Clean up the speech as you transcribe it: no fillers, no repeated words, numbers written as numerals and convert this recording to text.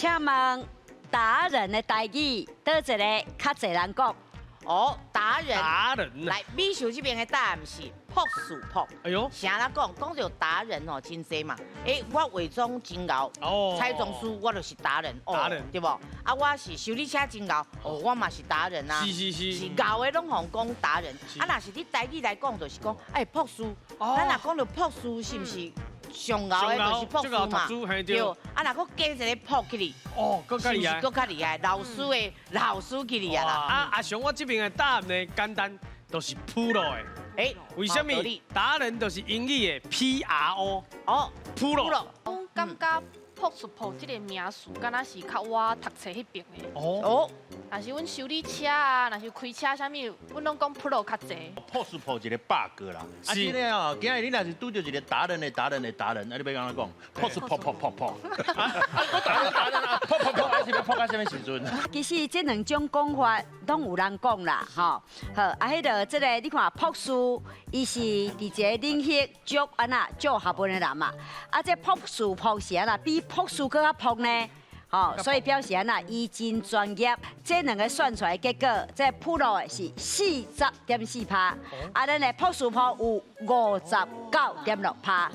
請問達人的台語，佗一个較濟人講？哦，達人。達人。來，美秀這邊的答案是朴素朴。哎呦，啥人講？講著達人哦，真濟嘛。欸，我化妝真𠢕，彩妝師我就是達人，達人對無？啊，我是修理車真𠢕，哦，我嘛是達人啊。是𠢕的攏予講達人。啊，若是你台語來講，就是講，欸，博士。咱若講著博士，是毋是？上𠢕的就是博士嘛，對。啊，若閣加一个博起來，哦，閣較厲害，閣較厲害，老師的老師起來啊啦。啊，阿雄，我這邊的答案呢，簡單，就是 pro 的。欸，為什麼？達人就是英語的 PRO。哦，Pro。我感覺博士博這个名詞，敢若是較我讀冊彼爿的。哦。若是阮修理車啊，若是開車啥物，阮攏講 Pro 較濟。博士博一个 bug 啦。啊，真的哦，今日你若是拄著一个達人的達人的達人，啊，你欲按怎講？博士博博博博。啊，我達人達人啊，博博博，還是欲博到啥物時陣？其實這兩種講法攏有人講啦，吼。好，啊，彼个這个你看博士，伊是佇一个領域足按怎足學問的人嘛。啊，這博士博是按怎比博士閣較博呢？吼，所以表示按怎，伊真專業。這兩个算出來結果，這 Pro 的是40.4趴，啊，咱的博士博有59.6趴。